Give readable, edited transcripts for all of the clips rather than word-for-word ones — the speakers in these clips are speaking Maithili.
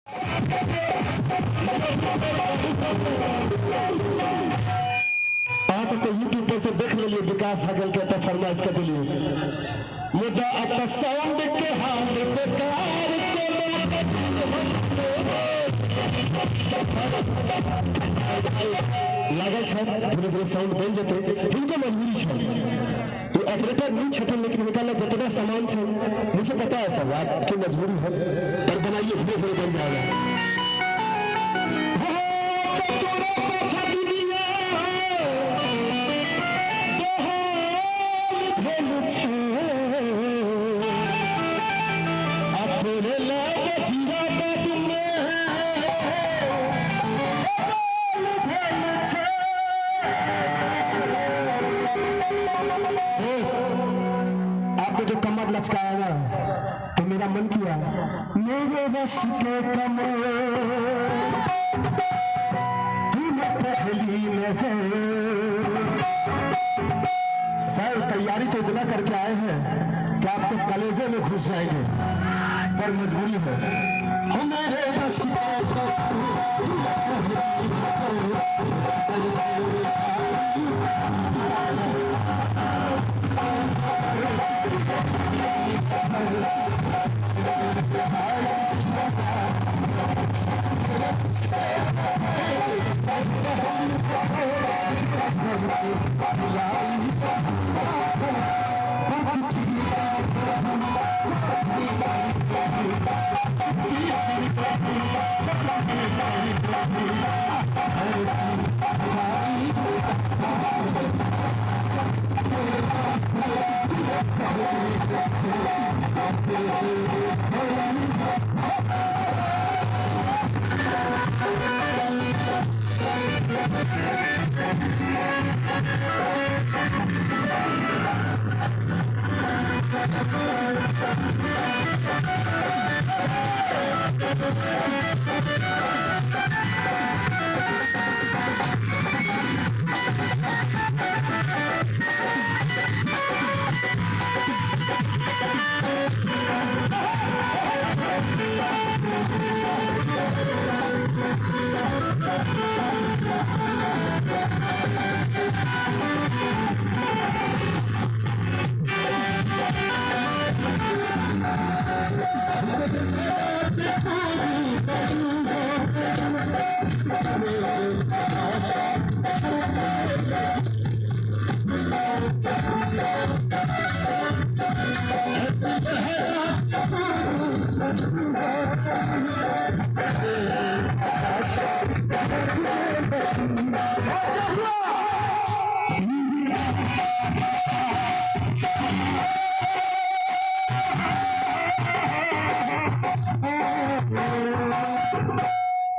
अहाँ सबके यूट्यूब पर से देख लेलिए विकास हगल के तऽ फरमाइश कर देलिए मुदा अब साउंड के हाल बेकार लागल छै धीरे धीरे साउंड बनि जेतै। हिनको मजबूरी छै, ये ऑपरेटर नहीं छथिन, लेकिन हिनका लग जितना सामान छै, मुझे पता है सब आपकी मजबूरी है, पर बनाइए, धीरे धीरे बन जाएगा। हो, तो तोरा पाछा दुनिया बहाल भेल छै, आ तोरे लग जीरा बादमे बहाल भेल छै। दोस्त, आपने जो कमर लचकाया ना, तो मेरा मन किया मेरे रश के कमर तूने पहली नजर। सर, तैयारी तो इतना करके आए हैं कि आपको कलेजे में घुस जाएंगे, पर मजबूरी है। हो मेरे रश के कमर।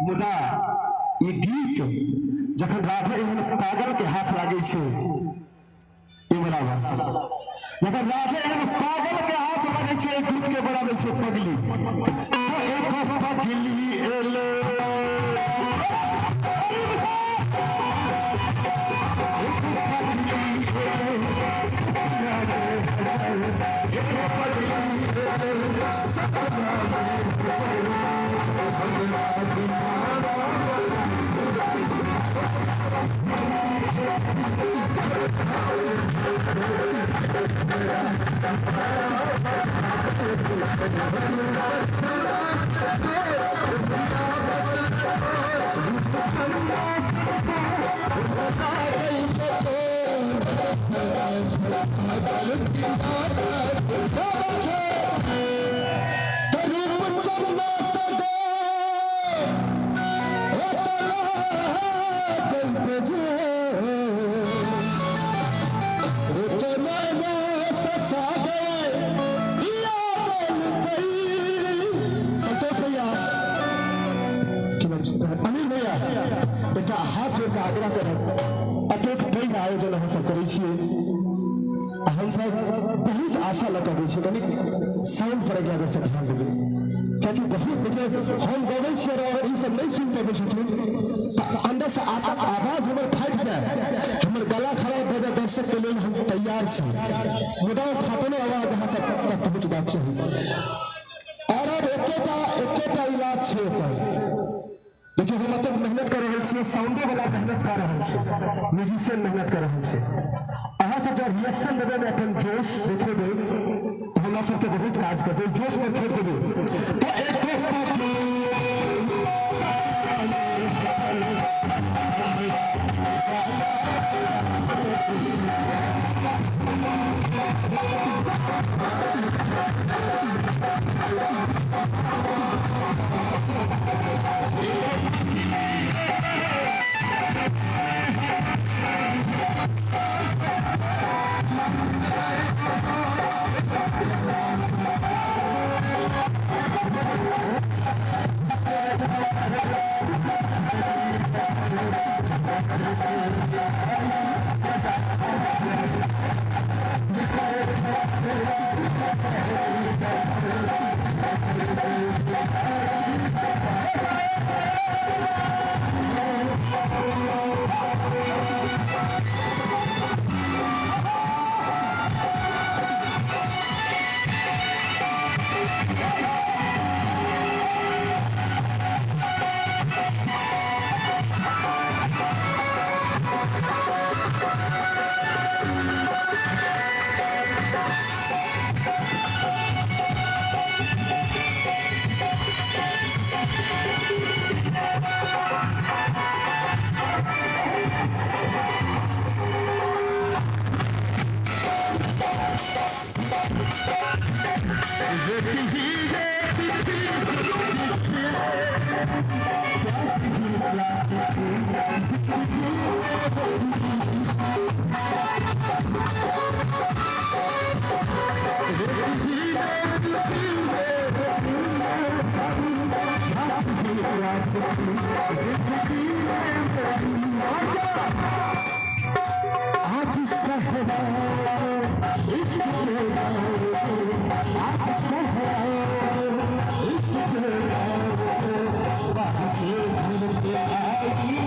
मुदा ई गीत जखन राधे एहन पागल के हाथ लागै छै, ई बराबर जखन राधे एहन पागल के हाथ लागै छै, ई गीत के बनाबै छै पगली। तो एक पगली एले, रूप चंदा सदा संतोष भैया, अनिल भैया, एकटा हाथ जोड़ कऽ आग्रह करब। एतेक पैघ आयोजन अहाँ सब करै छियै आ हमसब बहुत आशा लऽ कऽ अबै छियै। कनिक साउंड पर अगिला बेरसँ ध्यान देबै, कियाकि बहुत देखियौ, हम गबै छियै और अगर ई सब नहि सुनि पबै छथिन तऽ अन्दरसँ आवाज हमर फाटि जाय, हमर गला खराब भऽ जाय, दर्शकके लेल हम तैयार छी, मुदा ओ फाटलो आवाज अहाँ सब तक पहुँचबाक चाही। और अब एकेटा एकेटा इलाज छै। छै ओकर। देखियौ, हम एतेक मेहनत कऽ रहल छियै, साउंडो वाला मेहनत कऽ रहल छै, म्यूजिशियन मेहनत कऽ रहल छै। अहाँ सब जब रिएक्शन देबै ने, अपन जोश देखेबै, तऽ हमरा सबके बहुत काज करतै। जोश पर खेप देबै तऽ एक। आज सहरा इश्क के, आज सहरा इश्क के, बारिशें भर के आई।